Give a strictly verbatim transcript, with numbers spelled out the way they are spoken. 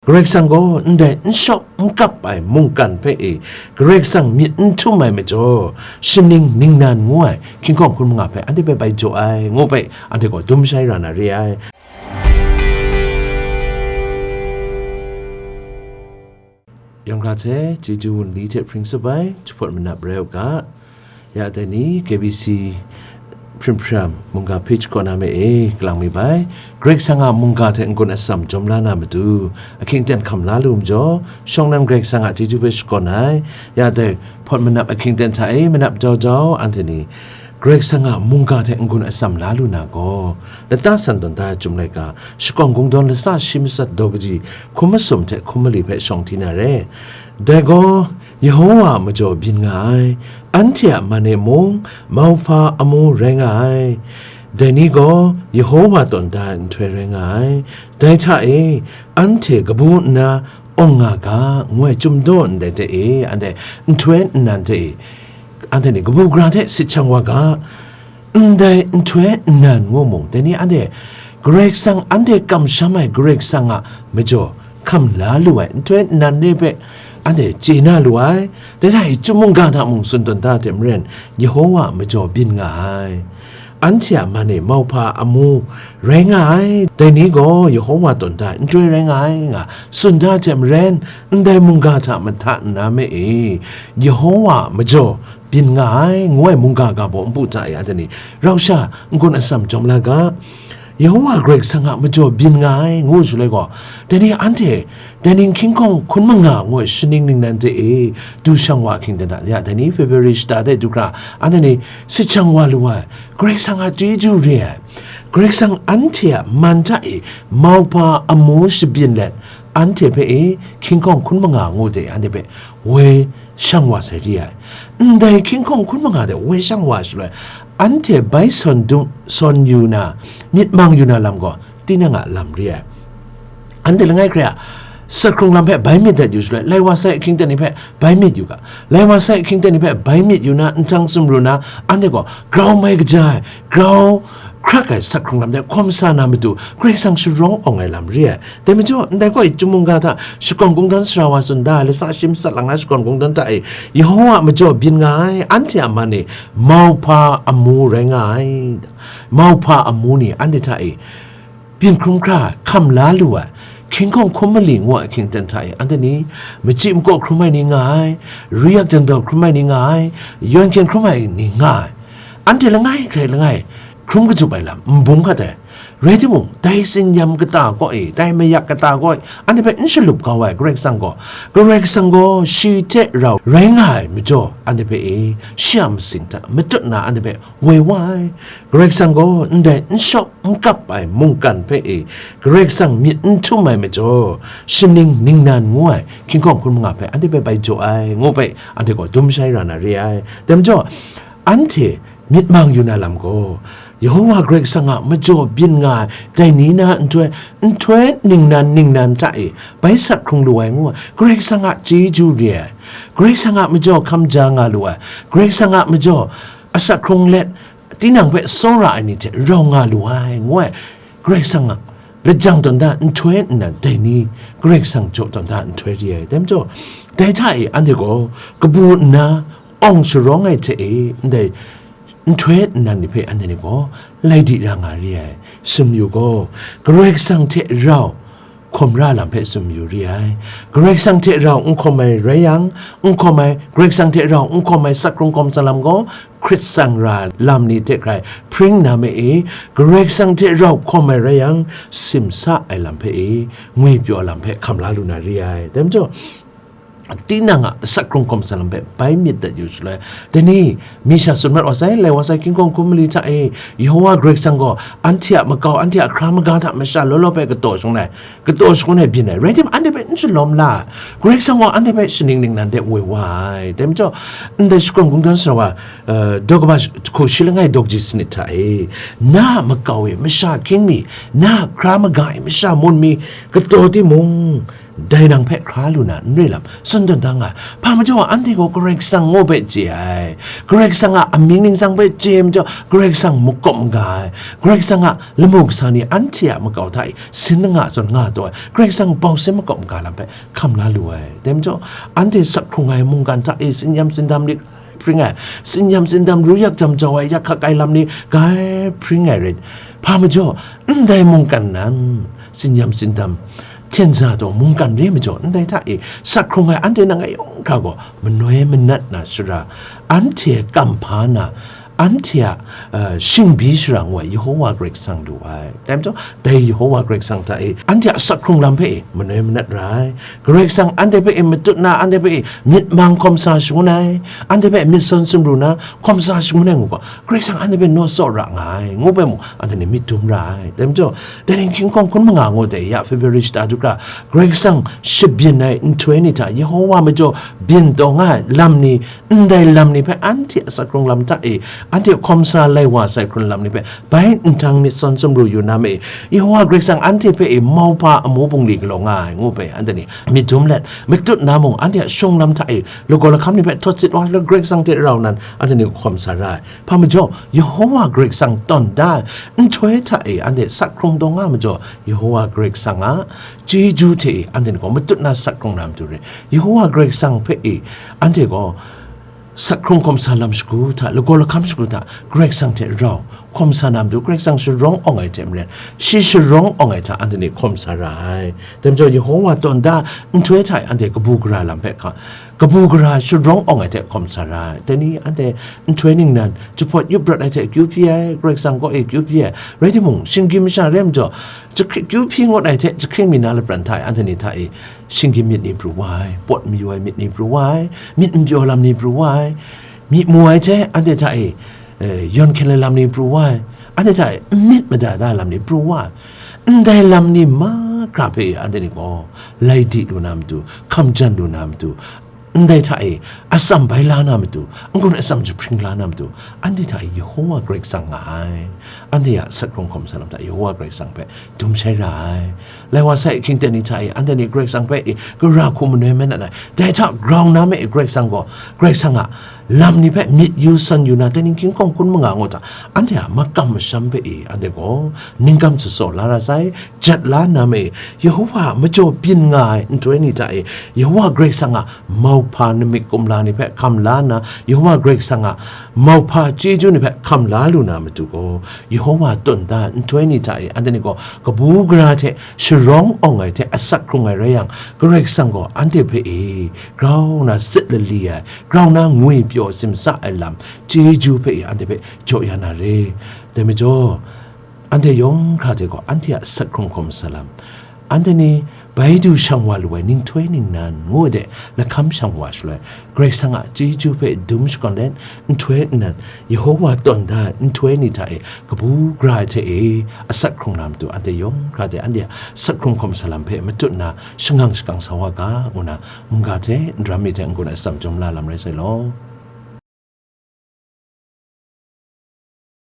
Karai Kasang gaw ndai n shawk n kap ai mungkan hpe e Karai Kasang myit n htum ai majaw, shaning ningnan ngu ai hkying hkawng hkun manga hpe anhte hpe bai jaw ai, ngu hpe anhte gaw dum shai ra na re ai. Yawng hkra hte chyeju wunli hte hpring tsup ai, jahpawt manap rai u ga. Ya dai ni, K B C hprim hpram mungga page kaw na me e, kalang mi bai. Karai Kasang a mungga hte n-gun atsam jawm la na matu, ahkying aten hkam la lu majaw, shawng nnan Karai Kasang a chyeju hpe shakawn ai. Ya dai, hpawt manap ahkying aten hta e manap jau jau, anhte ni Karai Kasang a mungga hte n-gun atsam la lu na gaw, lata san tawn da ai Chyum laika, shakawn kungdawn latsa shi matsat daw kaji, hkum masum hte hkum mali hpe shawng hti na re. Dai gaw, Yehowa a majaw byin nga ai, anhte a man e mung, mauhpa amu rai nga ai. Dai ni gaw, Yehowa tawn da ai nhtoi rai nga ai. Dai hta e, anhte kabu nna awng nga ga, ngu ai Chyum daw ndai hte e, anhte nhtoi nnan hte e, anhte ni kabu gara hte sit shang wa ga, ndai nhtoi nnan ngu mung, dai ni anhte Karai Kasang, anhte kamsham ai Karai Kasang a majaw hkam la lu ai nhtoi nnan re hpe anhte chye na lu ai. Dai hta e, Chyum mungga hta mung tsun tawn da ai hte maren, Yehowa a majaw byin nga ai. Anhte a man e mauhpa amu rai nga ai, dai ni gaw Yehowa tawn da ai nhtoi rai nga ai, nga tsun da ai hte maren, ndai mungga hta mahta nna me e, Yehowa a majaw byin nga ai, ngu ai mungga ga baw npu hta e, anhte ni rau sha n-gun atsam jawm la ga. Yehowa Karai Kasang a majaw byin nga ai, ngu shaloi gaw, dai ni anhte, dai ni hkying hkawng hkun manga ngu ai shaning ningnan hte e, du shang wa ahkying aten hta, ya dai ni February shata de du hkra, anhte ni sit shang wa lu ai, Karai Kasang a chyeju re ai, Karai Kasang anhte a man hta e mauhpa amu shabyin let, anhte hpe e hkying hkawng hkun manga ngu de anhte hpe woi shang wa sai re ai. Ndai hkying hkawng hkun manga de woi shang wa shaloi, anhte bai sawn dung, sawn yu na, myit mang yu na lam gaw, tinang a lam re ai. Anhte langai hkrai a, sak hkrung lam hpe bai myit dat yu shaloi, lai wa sai ahkying aten ni hpe bai myit yu ga, lai wa sai ahkying aten ni hpe bai myit yu na, nhtang sumru na, anhte gaw grau mai kaja ai, grau hkrak ai sak hkrung lam de hkawm sa na matu, Karai Kasang sharawng awng ai lam re ai. Dai majaw, ndai gaw e Chyum mungga hta shakawn kungdawn sara wa tsun da ai, latsa shi matsat lang na shakawn kungdawn hta e, Yehowa a majaw byin nga ai, anhte a man e mauhpa amu rai nga ai, mauhpa amu ni anhte hta e byin hkrum hkra hkam la lu ai, hkying hkawng hkum mali ngu ai ahkying aten hta e, anhte ni machyi makaw hkrum ai ni nga ai, ru yak jan daw hkrum ai ni nga ai, yawn hkyen hkrum ai ni nga ai. Anhte langai hkrai langai hkrum kachyup ai lam n bung hkat ai. Rai timung, dai tsin-yam kata kaw e, dai mayak kata kaw e, anhte hpe n shalup kau ai Karai Kasang gaw, Karai Kasang gaw shi hte rau rai nga ai majaw, anhte hpe e, shi a masing hta matut na anhte hpe woi wa ai. Karai Kasang gaw ndai n shawk n kap ai mungkan hpe e, Karai Kasang myit n htum ai majaw, shaning ningnan ngu ai hkying hkawng hkun manga hpe anhte hpe bai jaw ai, ngu hpe anhte gaw dum shai ra na re ai. Dai majaw, anhte myit mang yu na lam gaw, Yehowa Karai Kasang a majaw byin nga ai dai ni na nhtoi, nhtoi ningnan ningnan hta e bai sak hkrung lu ai ngu ai, Karai Kasang a chyeju re ai, Karai Kasang a majaw hkam ja nga lu ai, Karai Kasang a majaw asak hkrung let, tinang hpe tsawra ai ni hte rau nga lu ai, ngu ai, Karai Kasang a lajang tawn da nhtoi nnan dai ni, Karai Kasang jaw tawn da nhtoi re ai. Dai majaw, dai hta e anhte gaw kabu nna awng sharawng ai hte e, ndai nhtoi nnan ni hpe anhte ni gaw lai di ra nga re ai. Sumyu gaw Karai Kasang hte rau hkawm ra lam hpe sumyu re ai. Karai Kasang hte rau n hkawm ai rai yang, n hkawm ai, Karai Kasang hte rau n hkawm ai sak hkrung hkawm tsang lam gaw, hkrit tsang ra lam ni hte hkrai hpring na me e, Karai Kasang hte rau hkawm ai rai yang, simsa ai lam hpe e, ngwi pyaw ai lam hpe hkam la lu na re ai. Dai majaw, tinang a asak hkrung hkawm tsang lam hpe bai myit dat yu shaloi, dai ni, mi sha tsun mat wa sai, lai wa sai hkying hkawng hkun mali hta e, Yehowa Karai Kasang gaw anhte a makau, anhte a hkra maga hta masha law law hpe kataw shangun ai, kataw shangun ai byin ai, rai timung, anhte hpe n shalawm la ai. Karai Kasang gaw anhte hpe shaning ningnan de woi wa ai. Dai majaw, ndai shakawn kungdawn sara wa, eh, daw kaba hku shi langai daw kaji sanit hta e, na a makau e masha hkying mi, na a hkra maga e masha mun mi kataw timung, dai nang hpe hkra lu na n re lam, tsun tawn da nga ai. Hpa majaw, anhte gaw Karai Kasang ngu hpe chye ai, Karai Kasang a amying ningsang hpe chye ai majaw, Karai Kasang makawp maga ai, Karai Kasang a lamu kasa ni anhte a makau hta e sin langa zawn nga taw ai, Karai Kasang bau sin makawp maga lam hpe hkam la lu ai. Dai majaw, anhte sak hkrung ai mungkan hta e tsin-yam tsindam ni hpring ai, tsin-yam tsindam ru yak jam jau ai, yak hkak ai lam ni grai hpring ai rai. Hpa majaw, ndai mungkan nan, tsin-yam tsindam hten za taw mungkan re majaw, ndai hta e sak hkrung ai anhte nang a yawng hkra gaw manoi manat na shara, anhte kamhpa na, anhte a, eh, shingbyi shara ngu ai Yehowa Karai Kasang lu ai. Dai majaw, dai Yehowa Karai Kasang hta e anhte a sak hkrung lam hpe e manoi manat ra ai. Karai Kasang anhte hpe e matut na, anhte hpe e myit mang hkawm sa shangun ai, anhte hpe myit sawn sumru na hkawm sa shangun ai ngu gaw, Karai Kasang anhte hpe naw tsawra nga ai, ngu hpe mung anhte ni myit dum ra ai. Dai majaw, dai ni hkying hkawng hkun manga ngu dai ya February shata du hkra, Karai Kasang shabyin ai nhtoi ni hta Yehowa majaw byin taw nga ai lam ni, ndai lam ni hpe anhte a sak hkrung lam hta e, anhte hkawm sa lai wa sai hkrun lam ni hpe bai nhtang myit sawn sumru yu na me, Yehowa Karai Kasang anhte hpe e mauhpa amu bungli galaw nga ai ngu hpe anhte ni myit dum let, matut na mung anhte a shawng lam hta e lagaw lahkam ni hpe htawt sit wa let Karai Kasang hte rau nan anhte ni hkawm sa ra ai. Hpa majaw, Yehowa Karai Kasang tawn da ai nhtoi hta e anhte sak hkrung taw nga majaw, Yehowa Karai Kasang a chyeju hte e anhte ni gaw matut na sak hkrung na matu re. Yehowa Karai Kasang hpe e anhte gaw sak hkrung hkawm sa lam shagu hta, lagaw lahkam shagu hta, Karai Kasang hte rau hkawm sa na matu, Karai Kasang sharawng awng ai hte maren, shi sharawng awng ai hta anhte ni hkawm sa ra ai. Dai majaw, Yehowa tawn da nhtoi hta e anhte kabu gara lam hpe hka, kabu gara sharawng awng ai hte hkawm sa ra ai. Dai ni anhte nhtoi ningnan, jahpawt yup rawt ai hte akyu hpyi ai, Karai Kasang kaw e akyu hpyi ai. Rai timung, shinggyim masha re majaw, jahkri-, akyu hpyi ngut ai hte jahkring mi na lapran hta e anhte ni hta e shinggyim myit ni pru wa ai, pawt mayu ai myit ni pru wa ai, myit n pyaw lam ni pru wa ai, myi mu ai hte anhte hta e, eh, yawn hkyen ai lam ni pru wa ai, anhte hta e n myit mada da ai lam ni pru wa ai. Ndai lam ni mahkra hpe anhte ni gaw lai di lu na matu, hkam jan lu na matu, ndai hta e atsam bai la na matu, n-gun atsam jahpring la na matu, anhte hta e Yehowa Karai Kasang nga ai. Anhte a sak hkrung hkawm sa lam hta Yehowa Karai Kasang hpe dum shai ra ai. Lai wa sai ahkying ten ni hta e anhte ni Karai Kasang hpe e gara hku manoi manat ai. Dai hta grau na me e Karai Kasang gaw, Karai Kasang a lam ni hpe myit yu san yu na, dai ni hkying hkawng hkun manga ngu hta, anhte a makam masham hpe e anhte gaw ningkam jasawt la ra sai, jat la na me e, Yehowa a majaw byin nga ai nhtoi ni hta e, Yehowa Karai Kasang a mauhpa namik kumla ni hpe hkam la nna, Yehowa Karai Kasang a mauhpa chyeju ni hpe hkam la lu na matu gaw, Yehowa tawn da ai nhtoi ni hta e anhte ni gaw kabu gara hte sharawng awng ai hte asak hkrung ai rai yang, Karai Kasang gaw anhte hpe e grau na sit lali ai, grau na ngwi pyaw simsa ai lam chyeju hpe e anhte hpe jaw ya na re. Dai majaw, anhte yawng hkra hte gaw anhte a sak hkrung hkawm sa lam, anhte ni bai du shang wa lu ai ninghtoi ningnan ngu ai de lahkam shang wa shaloi, Karai Kasang a chyeju hpe dum shakawn let, nhtoi nnan, Yehowa tawn da ai nhtoi ni hta e kabu gara ai hte e asak hkrung na matu, anhte yawng hkra hte anhte a sak hkrung hkawm sa lam hpe matut nna shangang shakang sa wa ga, ngu na mungga hte nram mi hte n-gun atsam jawm la lam rai sai law.